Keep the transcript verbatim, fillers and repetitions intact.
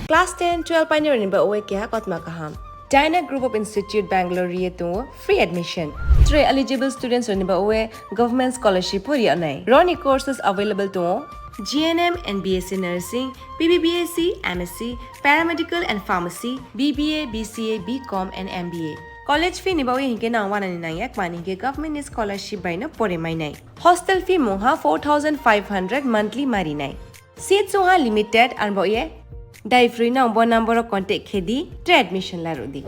Class ten, twelve painai rokni bagwi keha kotma kaham. Dyna Group of Institute Bangalore ri tongo free admission. Tei eligible students rokni bagwi government scholarship o ri anai. Roni courses available tongo. G N M and B S C Nursing, B B B S C, M S C, Paramedical and Pharmacy, B B A, B C A, B Com and M B A. College fee ni bagwi hinkhe nang wanani nangya, kmani hinkhe government ni scholarship bai no pore mainai. Hostel fee mungha four thousand five hundred monthly marinai. Seat sungha limited, arbo ye dai free no bo number o contact khedi, tei admission larudi.